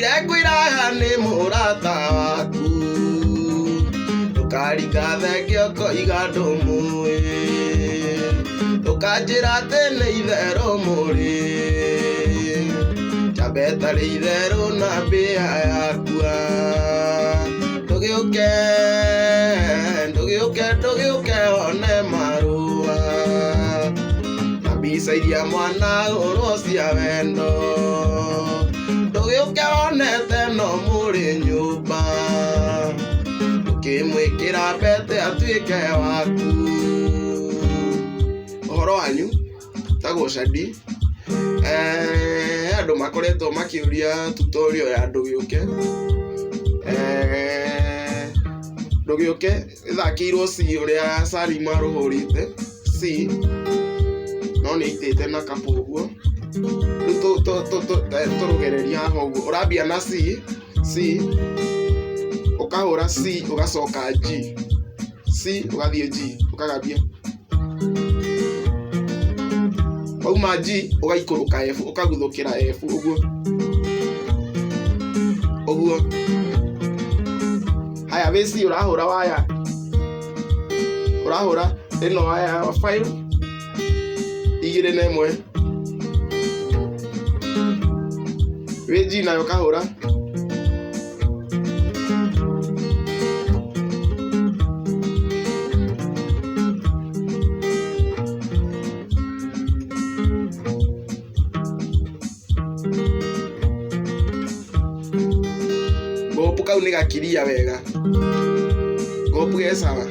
Ndũire ngwĩraga nĩ mũrata waku, ndũkaringa thenge ũkoiga ndũmũĩ, ndũkanjĩra atĩ nĩ itherũ mũrĩ, njamba ĩtarĩ itherũ na mbĩa yakua. Ndũgĩũke, ndũgĩũke, ndũgĩũke wone marũa na mbica iria mwanahũrwo cia wendo. Ndũgĩũke wonete no mũrĩ nyũmba, ũkĩmwĩkĩra mbete atuĩke waku. Ũhoro wanyu, njĩtagwo Shadi. He andũ makoretwo makĩũria tutorial ya ndũgĩũke. Ndũgĩũke ĩthakĩirwo C ũrĩa Salim arũhũrĩte C, no nĩ aitĩte na kabu ũguo. Rĩu tũrũgererie haha ũguo, ũrambia na C, C, ũkahũra C ũgacoka G, C ũgathiĩ G ũkagambia. Wauma G ũgaikũrũka F ũkaguthũkĩra F ũguo ũguo. Haya wĩ C ũrahũra waya ũrahũra ĩno waya ya 5 igĩrĩ na ĩmwe. Wĩ G nayo ũkahũra Ngopu kau nĩ gakiria wega. Ngopu ge sawa.